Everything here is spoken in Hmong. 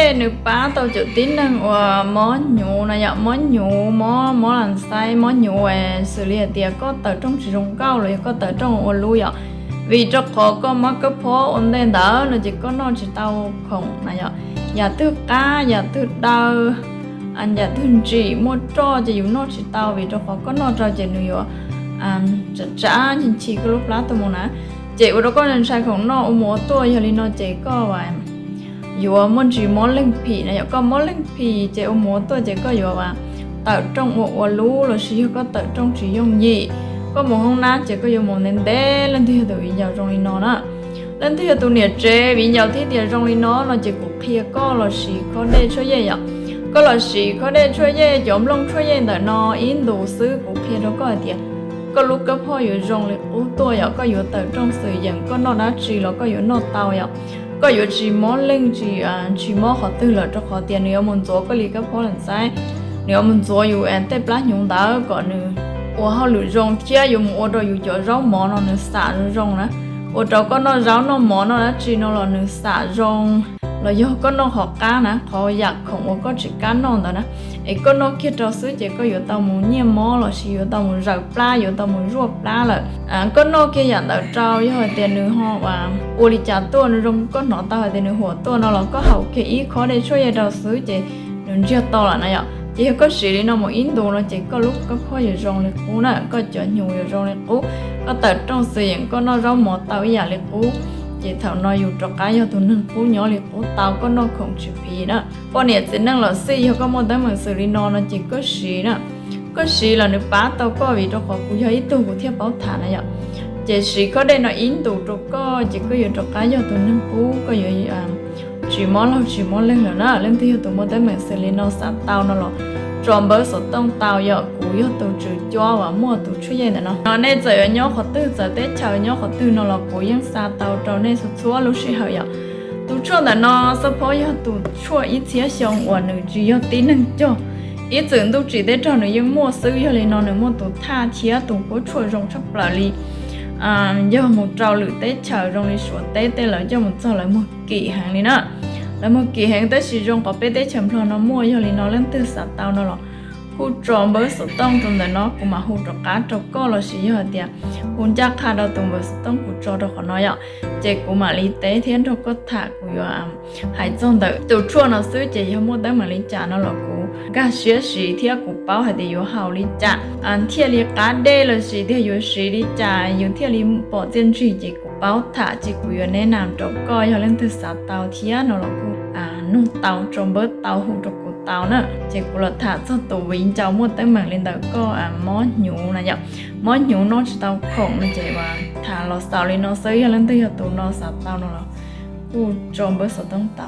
Nws pab tau cov tib neeg uas mob hnyuv na yom, mob hnyuv, mob mob las xaib, mob hnyuv xws li hais tias koj tawm rooj tsis zoo nkauj los yog koj tawm rooj ua lub yom. Vim rau qhov koj mob kab phob ua ntej ntawd no ces koj noj tsis tau khoom na yom. Yam twg qab, yam twg daw, yam twg ntsim muaj roj ces yus noj tsis tau, vim rau qhov koj noj rau ces nws yuav tsav tsav nchi nchi koj lub plab tuaj mus na. Ces ua rau koj ntshai khoom noj ua mus ua tuaj, yog li no ces koj yuav muaj ntsis mob leeg phim na yom. Koj mob leeg phim ces ua mus ua tuaj ces koj yuav tawm rooj ua ua lub lossis yog koj tawm rooj tsis yooj yim. Koj mus hoob nab ces koj yuav mus ntev ntev, leej twg yog tus viv ncaus zoo li no na. Leej twg yog tus niam tsev viv ncaus thiab tias zoo li no no ces kuv qhia koj los siv khob dej tshuaj yej yom. Koj los siv khob dej tshuaj yej, cov nplooj tshuaj yej ntawm no ib ntus xwb kuv qhia rau koj hais tias koj lub kab phob yuav zoo li qub tuaj yom. Koj yuav tawm rooj xwm yeem, koj noj dab tsi los koj yuav noj tau yom. Koj yuav tsis mob leeg, tsis, tsis mob qhov twg lawm, rau qhov tias nws yuav mus ntxuav koj li kab phob las xaib, nws yuav mus ntxuav yus tej plab hnyuv ntawd kom nws ua hauj lwm zoo thiab yuav mus ua rau yus cov zaub mov no nws xam zoo zoo na. Ua rau koj noj zaub noj mov noj dab tsi no los nws xam zoo, los yog koj noj qhov qab na, qhov yam khoom uas koj tsis kam noj ntawd na, es koj noj kiag rau xwb ces koj yuav tau mus nyiaj mob lossis yuav tau mus zaws plab, yuav tau mus zuaj plab lawm. Koj noj kiag yam ntawd rau, yog hais tias nws ho ua li cas tuaj, nws zoo koj hnov tau hais tias nws huam tuaj no los koj haus kiag ib khob dej tshuaj yej rau xwb ces nws ntsiag to lawm na yom. Ces yog koj siv li no mus ib ntus no ces koj lub kab phob yuav zoo li qub na, koj cov hnyuv yuav zoo li qub. Koj tawm rooj xwm yeem, koj noj zaub mov tau ib yam li qub. Ces thaum no yus rov qab yog tus neeg qub nyob li qub tau, koj noj khoom tsis phiv na. Poj niam txiv neej los xij, yog koj muaj teeb meem xws li no no ces koj siv na. Koj siv los nws pab tau koj, vim rau qhov kuv yog ib tug kuv thiaj paub tham na yom. Ces siv khob dej no ib ntus rau koj ces koj yuav rov qab yog tus neeg qub, koj yuav tsis mob laug tsis mob leeg lawm na. Leej twg yog tus muaj teeb meem xws li no xav tau no los tso npawb xov tooj tau yom. Kuv yog tus tswv cuab uas muaj tus tshuaj yej ntawm no. Nej txawm yuav nyob qhov twg, txawv teb chaws nyob qhov twg no los kuv yeej xa tau rau nej txhua txhua lub sij hawm yom. Tus tshuaj ntawm no xab phob yog tus tshuaj ib txhiab xyoo uas nws tsis yog tib neeg cog. Ib txwm ntuj tsim teb raug nws yeej muaj xwb, yog li no nws muaj tus thaj thiab tus puab tshuaj zoo tshaj plaws li. Yog mus rau lwm teb chaws zoo li Suav teb tej lawv coj mus txog lawv muag kim heev li na. Lawv muag kim heev tab sis zoo qhov peb teb chaws Nplog no muaj, yog li no leej twg xav tau no los kuj tso npawb xov tooj rau ntawm no, kuv mam hu rov qab rau koj lossis yog hais tias hu ncaj qha rau tus npawb xov tooj kuv tso rau qhov no yom. Ces kuv mam li teb thiab nrog koj tham, kuv yuav hais txog ntawm tus tshuaj no xwb, ces yog muaj teeb meem li cas no los kuv nkag siab siv thiab kuv paub hais tias yuav haus li cas thiaj li qab dej lossis tias yuav siv li cas yus thiaj li pom txiaj ntsig ces kuv paub tham ces kuv yuav neb nas rau koj, yog leej twg xav tau thiab no los kuj nug tau, tso npawb tau, hu rau kuv tau na. Ces kuv los tham txog tus viv ncaus muaj teeb meem li ntawm koj mob hnyuv na yom, mob hnyuv noj tsis tau khoom no ces tham los xaus li no xwb, yog leej twg yog tus no xav tau no los kuj tso npawb xov tooj tau.